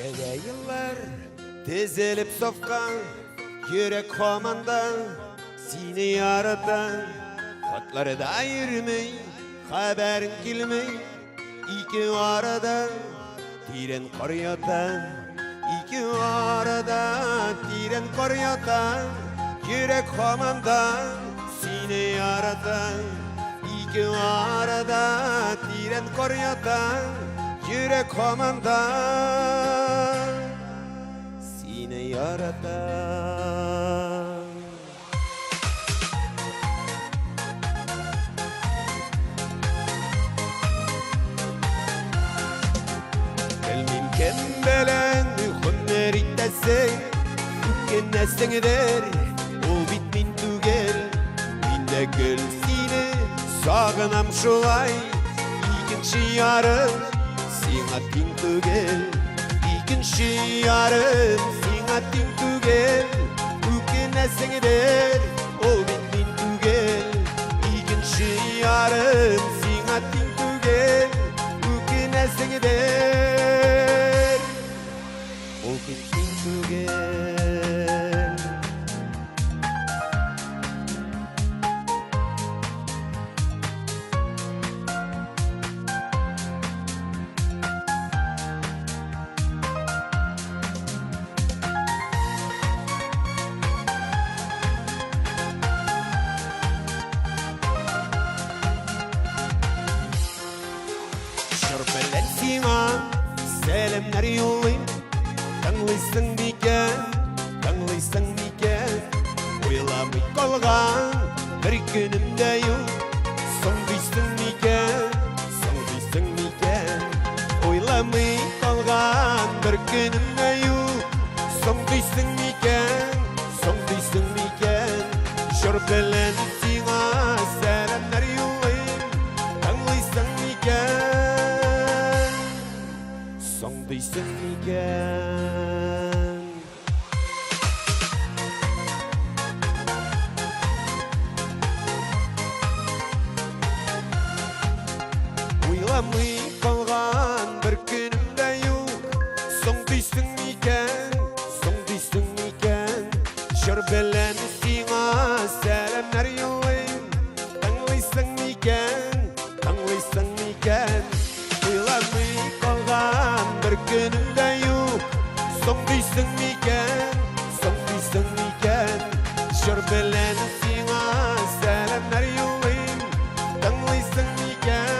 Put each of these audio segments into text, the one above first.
Килә еллар, тезелеп сафка, йөрәк һаман да сине ярата. Хатлар да йөрми, хәбәрең килми, ике арада тирән кар ята. Ике арада тирән кар ята, йөрәк һаман да сине ярата. Ике арада тирән кар ята, йөрәк һаман да сине ярата. Белмим кем белән гомер итәсең, үкенәсеңдер, ул бит мин түгел. Мин дә гел сине сагынам шулай, икенче ярым сиңа тиң түгел. Икенче ярым сиңа тиң түгел, үкенәсеңдер, ул бит мин түгел. Икенче ярым сиңа тиң түгел, үкенәсеңдер, ул бит мин түгел. Җыр белән сиңа сәламнәр юллыйм. Тыңлыйсың микән, тыңлыйсың микән? Уйламый калган бер көнем дә юк. Соң дисең микән, соң дисең микән? Уйламый калган бер көнем дә юк. Соң дисең микән, соң дисең микән? Җыр белән сиңа сәламнәр юллыйм. Тыңлыйсың микән? Соң дисең микән? Уйламый калган бер көнем дә юк. Соң дисең микән? Соң дисең микән? Җыр белән сиңа сәламнәр юллыйм. Тыңлыйсың микән? Тыңлыйсың микән? Уйламый калган бер көнем дә юк. Соң дисең микән? Соң дисең микән? Җыр белән сиңа сәламнәр юллыйм. Тыңлыйсың микән?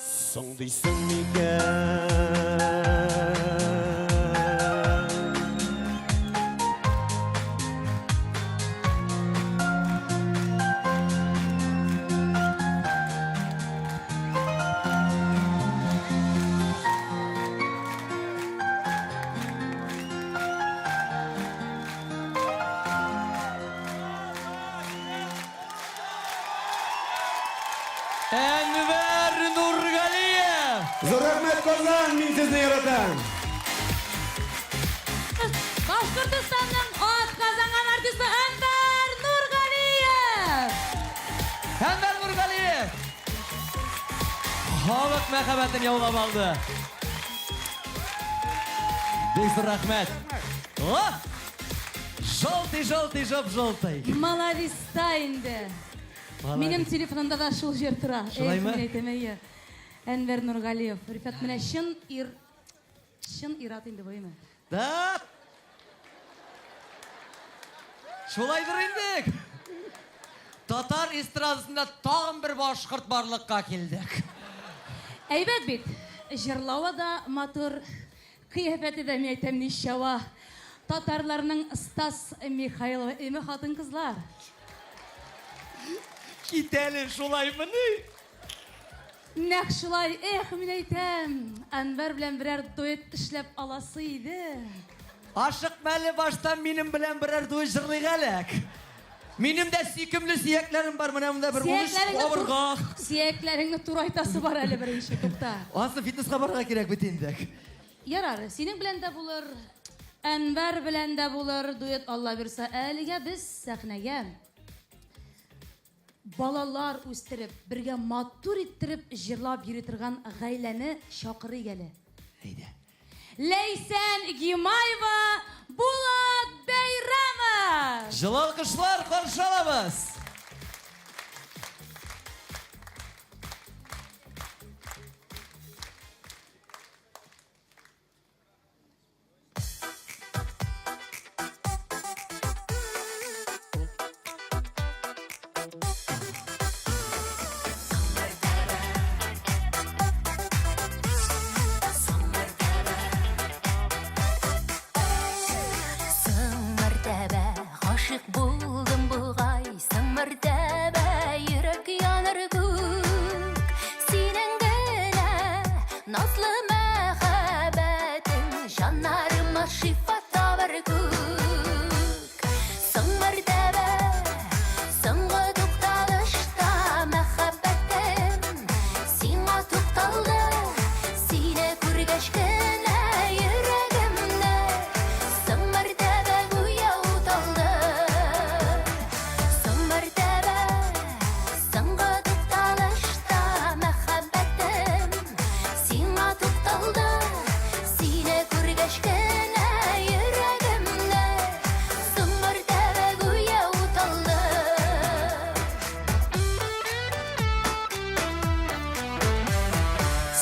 Соң дисең микән? Әнвәр Нургалиев! Зур рәхмәт, Казан, мин сезне яратам! Башкортостанның атказанган артисты Әнвәр Нургалиев! Әнвәр Нургалиев! Халык мәхәббәтен яулап алды. Бик зур рәхмәт. О! Желтый, желтый, жоп-желтый. Молодец инде. Минем телефонымда да шул җыр тора. Шулаймы? Эх, мин әйтәм, әйе. Әнвәр Нургалиев. Рифат, менә чын ир, чын ир-ат инде бу, әйме? Да! Шулайдыр инде. Татар эстрадасында тагын бер башкорт барлыкка килде. Әйбәт бит. Җырлавы да матур, кыяфәте дә, мин әйтәм, ничава. Татарларның Стас Михайловы, әйме, хатын-кызлар? Кит әле, шулаймыни? Нәкъ шулай, эх, мин әйтәм, Әнвәр белән берәр дуэт эшләп аласы иде. Ашыкма әле, башта минем белән берәр дуэт җырлыйк әле. Минем дә сөйкемле сөякләрем бар, менә монда бер 13 кабырга. Сөякләреңне турайтасы бар әле беренче, тукта. Ансы фитнеска барырга кирәк бит инде. Ярар, синең белән дә булыр, Әнвәр белән дә булыр дуэт, Алла бирса. Әлегә без сәхнәгә. балалар үстереп, бергә матур иттереп җырлап йөри торган гаиләне чакырыйк әле. Әйдә. Ләйсән Гимаева, Булат Бәйрәмов! Җылы алкышлар каршы алабыз! Соң мәртәбә гашыйк булдым бугай, соң мәртәбә йөрәк яныр күк. Синең генә назлы мәхәббәтең җаннарыма шифа табар күк. Соң мәртәбә, соңгы тукталышта мәхәббәтем сиңа тукталды. Сине күргәч кенә йөрәгемне соң мәртәбә гүя уталды. Соң мәртәбә, соңгы тукталышта мәхәббәтем сиңа тукталды. Сине күргәч кенә йөрәгемне соң мәртәбә гүя уталды.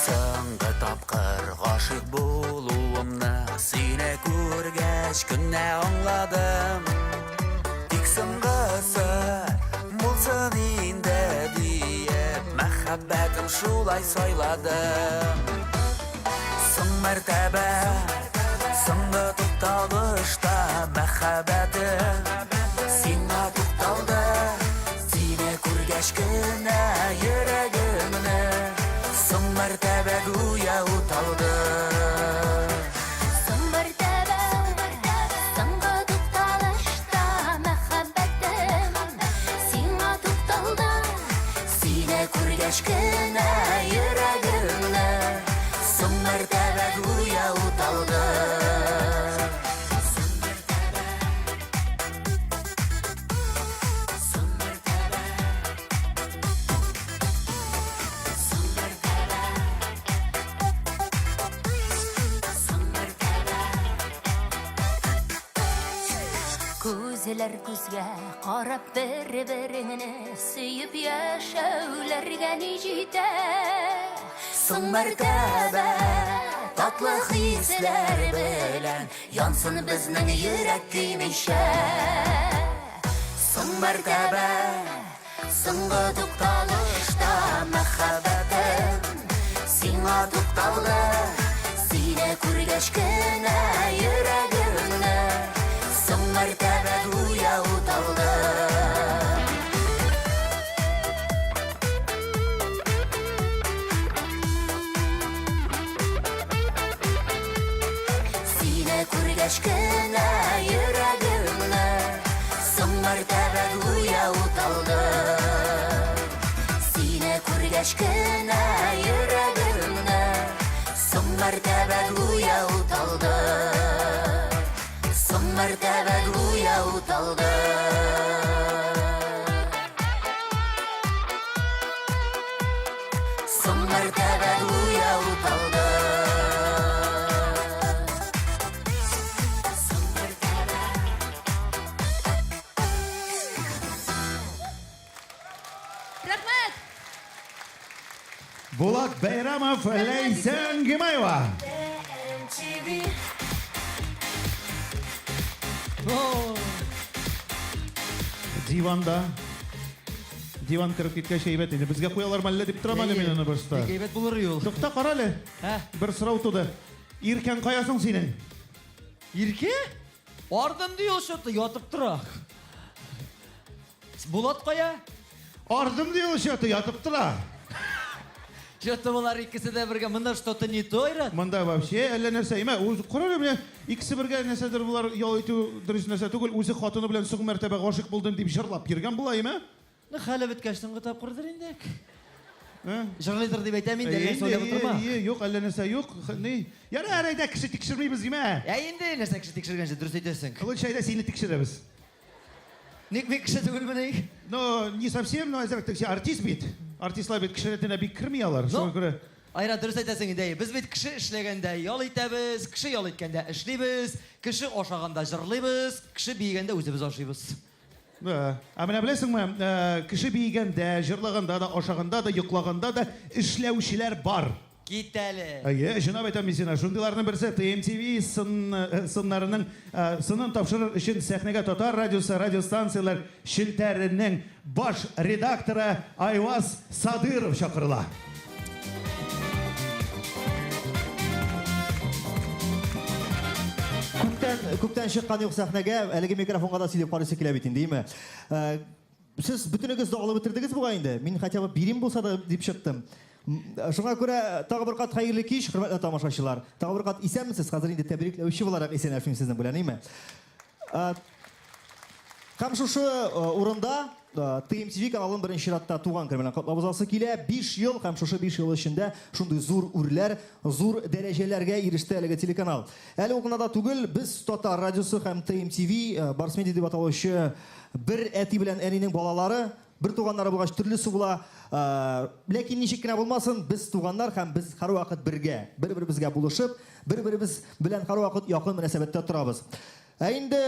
Соңгы тапкыр гашыйк булуымны сине күргәч кенә аңладым. Тик соңгысы булсын инде диеп, мәхәббәтем шулай сайладым. Соң мәртәбә, соңгы тукталышта мәхәббәтем сиңа тукталды. Сине күргәч кенә йөрәгемне соң мәртәбә гүя уталды. Соң мәртәбә, соңгы тукталышта мәхәббәтем сиңа тукталды. Сине күргәч кенә йөрәгемне соң мәртәбә гүя уталды. Күзләр күзгә карап бер-береңне сөеп яшәүләргә ни җитә? Соң мәртәбә татлы хисләр белән янсын безнең йөрәк көймичә. Соң мәртәбә, соңгы тукталышта мәхәббәтем сиңа тукталды. Сине күргәч кенә йөрәгемне соң мәртәбә гүя уталды. Сине күргәч кенә йөрәгемне соң мәртәбә гүя уталды. Сине күргәч кенә йөрәгемне соң мәртәбә гүя уталды. Соң мәртәбә гүя уталды. Соң мәртәбә гүя уталды. Соң мәртәбә. Рәхмәт! Булат Бәйрәмов, Ләйсән Гимаева. Диванда. Диван кереп киткәч әйбәт инде. Безгә куялар мәллә дип торам әле мин аны башта. Бик әйбәт булыр юл. Тукта, кара әле. Ә? Бер сорау туды. Иркәң кая соң синең? Иркә? Ардым ди ул что-то, ятып тора. Булат кая? Ардым ди ул что-то, ятып тора. Что-то болар икесе дә бергә. Монда что-то не то, Айрат. Монда вообще әллә нәрсә. Имә, үз кара әле менә икесе бергә нәрсәдер болар ял итү дөрес нәрсә түгел. Үзе хатыны белән соң мәртәбә гашыйк булдым дип җырлап йөргән була, имә? Ну, хәле беткәч соңгы тапкырдыр инде. Ә? Җырлыйдыр дип әйтәм инде, әллә сөйләп утырма. Ие, юк, әллә нәрсә юк. Ни? Ярар, әйдә, кеше тикшермибез, имә. Ә инде нәрсә кеше тикшергәнче дөрес әйтәсең. Лучше әйдә сине тикшерәбез. Ник мин кеше түгелмени? Ну, не совсем, но әзрәк тек артист бит. Артистлар бит кеше рәтенә бик керми алар. Ну, Шуңа күрә Айрат, дөрес әйтәсең инде. Без бит кеше эшләгәндә ял итәбез, кеше ял иткәндә эшлибез, кеше ашаганда җырлыйбыз, кеше биегәндә үзебез ашыйбыз. Да. Ә менә беләсеңме, э, кеше биегәндә, җырлаганда да, ашаганда да, йоклаганда да эшләүчеләр бар. Кит әле. Әйе, чынлап әйтәм мин сиңа. Шундыйларның берсе ТМТV сын, э, сыннарының э, сынын тапшырыр өчен сәхнәгә Татар радиосы радиостанцияләр челтәренең баш редакторы Айваз Садыров чакырыла. Күптән, күптән чыккан юк сәхнәгә, әлеге микрофонга да сөйләп карыйсы килә бит инде, әйме? Э, Сез бөтенегез дә алып бетердегез бугай инде. Мин хотя бы бирим булса да дип чыктым. Шуңа күрә тагы бер кат хәерле кич, хөрмәтле тамашачылар. Тагы бер кат исәнмесез. Хәзер инде тәбрикләүче буларак исәнләшмим сезнең белән, әйме? Э, Һәм шушы э, урында ТМТВ каналын беренче чиратта туган көн белән котлап узасы килә. 5 ел һәм шушы 5 ел эчендә шундый зур үрләр, зур дәрәҗәләргә иреште әлеге телеканал. Әле ул гына да түгел, без Татар радиосы һәм ТМТВ, Барс Медиа дип аталучы бер әти белән әнинең балалары, бер туганнары булгач төрлесе була. Ләкин ничек кенә булмасын, без туганнар һәм без һәрвакыт бергә, бер-беребезгә булышып, бер-беребез белән һәрвакыт якын мөнәсәбәттә торабыз. Ә инде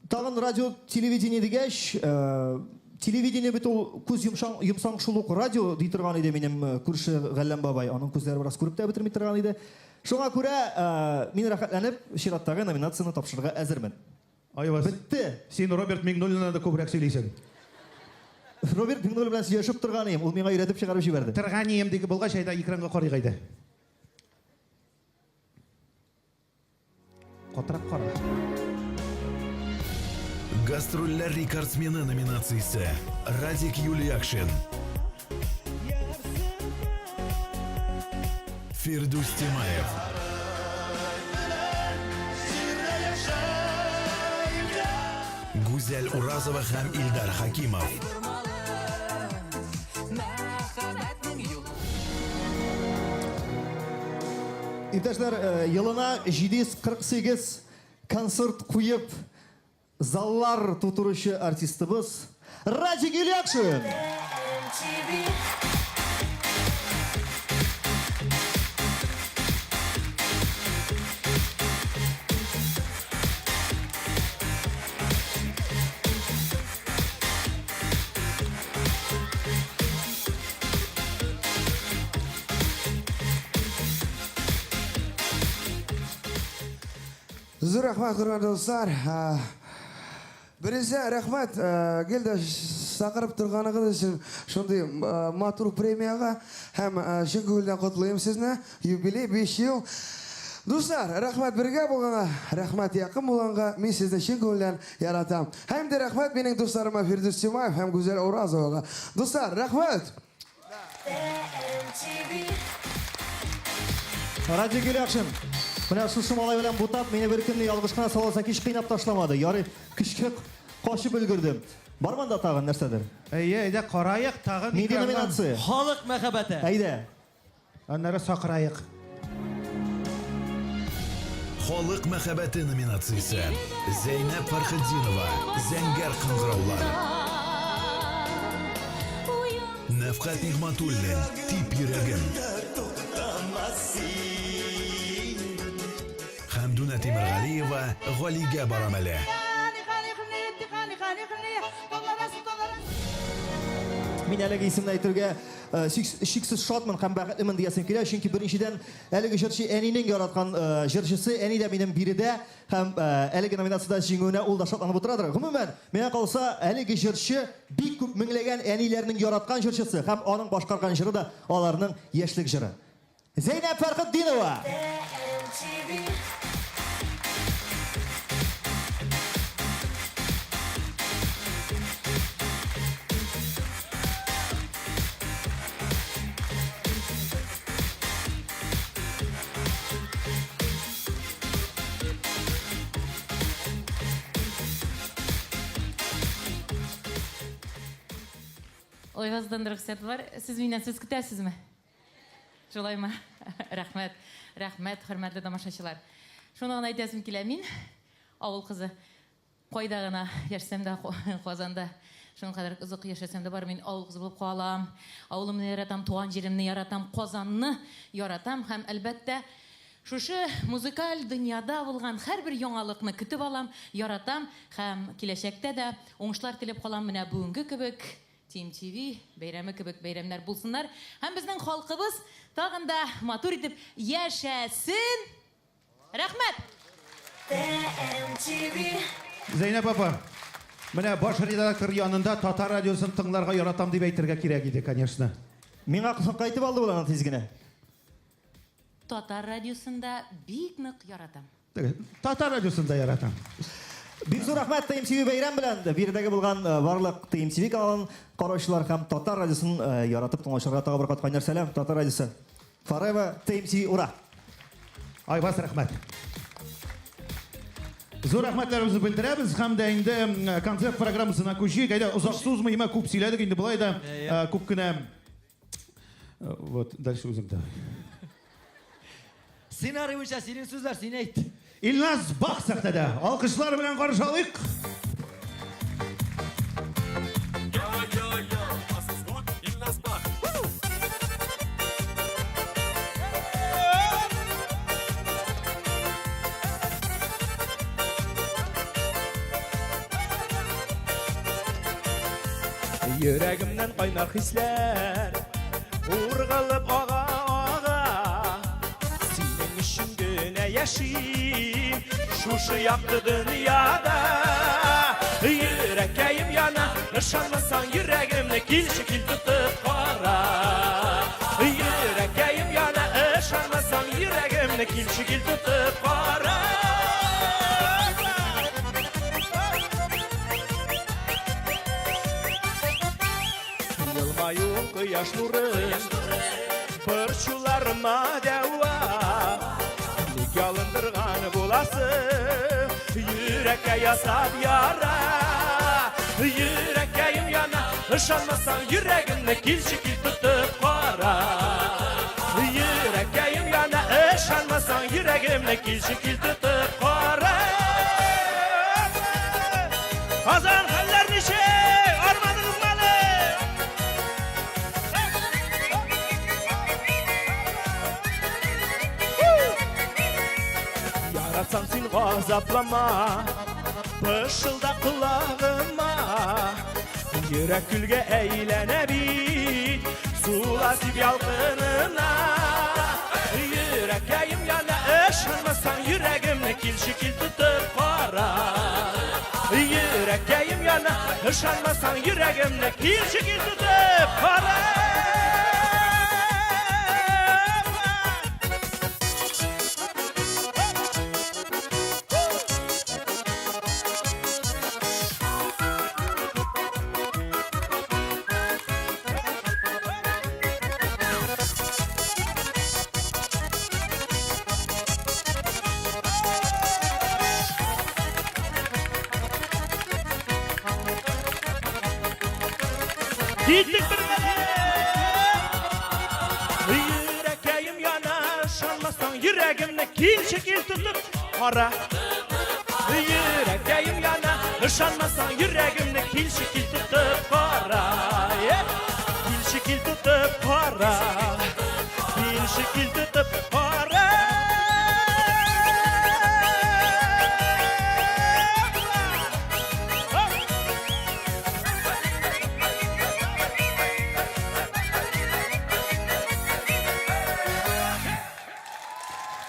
тагын радио, телевидение дигәч, телевидение бит ул күз йомшаң, йомсаң шул ук радио ди торган иде минем күрше Галләм бабай. Аның күзләре бераз күреп тә бетерми торган иде. Шуңа күрә мин рәхәтләнеп чираттагы номинацияне тапшырырга әзермен. Айваз. Бетте. Син Роберт Миңнуллиннан да күбрәк сөйлисең. Роберт Миңнуллин белән сөйләшеп торган идем, ул миңа өйрәтеп чыгарып җибәрде. Торганием диге булгач, әйдә экранга карыйк әйдә. Катырак кара. Гастрольләр рекордсмены номинациясе Радик Юльякшин. Фирдүс Тимаев. Гүзәл Уразова һәм Илдар Хакимов. Иптәшләр, э, елына 748 концерт куеп, заллар тутыручы артистыбыз Радик Юльякшин! Зур рәхмәт, хөрмәтле дуслар. Беренче рәхмәт, гел дә чакырып торганыгыз өчен шундый матур премиягә һәм чын күңелдән котлыйм сезне. Юбилей 5 ел. Дуслар, рәхмәт бергә булганга, рәхмәт якын булганга. Мин сезне чын күңелдән яратам. Һәм дә рәхмәт минем дусларыма Фирдүс Тимаев һәм Гүзәл Уразовага. Дуслар, рәхмәт! Радик Юльякшин, менә шушы малай белән бутап, мине бер көнне ялгыш кына Салават Сакич кыйнап ташламады. Ярый, көчкә качып өлгердем. Бар монда тагын нәрсәдер? Әйе, әйдә караек тагын. Нинди номинация? Халык мәхәббәте. Әйдә. Аннары сакраек. Халык мәхәббәте номинациясе. Зәйнәб Фәрхетдинова, Зәңгәр кыңгыраулар. Нәфкать Нигъмәтуллин, Тип йөрәгем. Хәмдүнә Тимергалиева, Галигә барам әле. Мин әлеге исемне әйтергә э, шиксез шатмын һәм бәхетлемен диясем килә, чөнки беренчедән әлеге җырчы әнинең яраткан э, җырчысы, әни дә минем биредә һәм э, әлеге номинациядә җиңүенә ул да шатланып утырадыр. Гомумән, миңа калса, әлеге җырчы бик күп меңләгән әниләрнең яраткан җырчысы һәм аның башкарган җыры да аларның яшьлек җыры. Зәйнәб Фәрхетдинова! Айваздан рөхсәт бар. Сез миннән сүз көтәсезме? Шулаймы? Рәхмәт. Рәхмәт, хөрмәтле тамашачылар. Шуны гына әйтәсем килә, мин авыл кызы. Кайда гына яшәсәм дә, Казанда шуның кадәр озак яшәсәм дә, бар мин авыл кызы булып калам. Авылымны яратам, туган җиремне яратам, Казанны яратам һәм, әлбәттә, шушы музыкаль дөньяда булган һәрбер яңалыкны көтеп алам, яратам һәм киләчәктә дә уңышлар теләп калам. Менә бүгенге кебек TMTV бәйрәме кебек бәйрәмнәр булсыннар һәм безнең халкыбыз тагын да матур итеп яшәсен! Рәхмәт! Зәйнәп апа, менә баш редактор янында татар радиосын тыңларга яратам дип әйтергә кирәк иде, конечно. Миңа кайтып алды ул аны тиз генә. Татар радиосын да бик нык яратам. Татар радиосын да яратам. Бик зур рәхмәт TMTV бәйрәм белән биредәге булган барлык TMTV каналын караучылар һәм татар радиосын яратып тыңлаучыларга тагы бер кат кайнар сәлам. Татар радиосы. Forever TMTV ура! Айваз рәхмәт. Зур рәхмәтләребезне белдерәбез һәм дә инде концерт программасына күчик. Әйдә, озак сузмый, күп сөйләдек инде болай да күп кенә. Вот, дальше үзең давай. Сценарий буенча синең сүзләр, син әйт. Илназ Бах сәхнәдә. Алкышлар белән каршы алыйк. Йөрәгемнән кайнар хисләр ургылып ага ага Синең өчен генә яшим шушы якты дөньяда Йөрәккәем яна, ышанмасаң йөрәгемне килче кил тотып кара Йөрәккәем яна, ышанмасаң йөрәгемне килче кил тотып кара Елмаю кояш нуры Борчуларыма дәва Ник ялындырган буласың Йөрәккә ясап яра Йөрәккәем яна Ышанмасаң йөрәгемне килче кил тотып кара Йөрәккәем яна Ышанмасаң йөрәгемне килче кил тотып кара Казан хәлләр ничек? Армадыгызмы әле? Яратсам син газаплама, пышылда колагыма. Йөрәк көлгә әйләнә бит, сула дип ялкынына. Йөрәккәем яна, ышанмасаң йөрәгемне килче кил тотып кара. Йөрәккәем яна, ышанмасаң йөрәгемне килче кил тотып кара. Киттек бергәләп. Йөрәккәем яна, ышанмасаң йөрәгемне килче кил тотып кара. Йөрәккәем яна, ышанмасаң йөрәгемне килче кил тотып кара. Килче кил тотып кара. Килче кил тотып кара.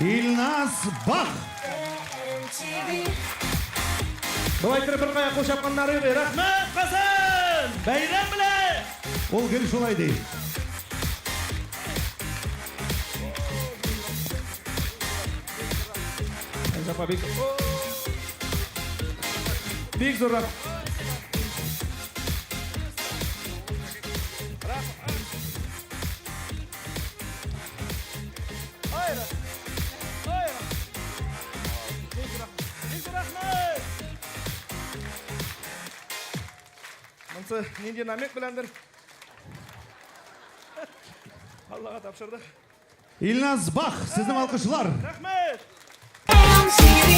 Илназ Бах! Давай иттереп бер кая кул чапканнар юк. Рәхмәт, Казан! Бәйрәм белән! Ул гел шулай ди. Апа бик бик зур рәхмәт. Монысы нинди намек беләндер? Аллага тапшырдык. Илназ Бах, сезнең алкышлар. Рәхмәт! TMTV.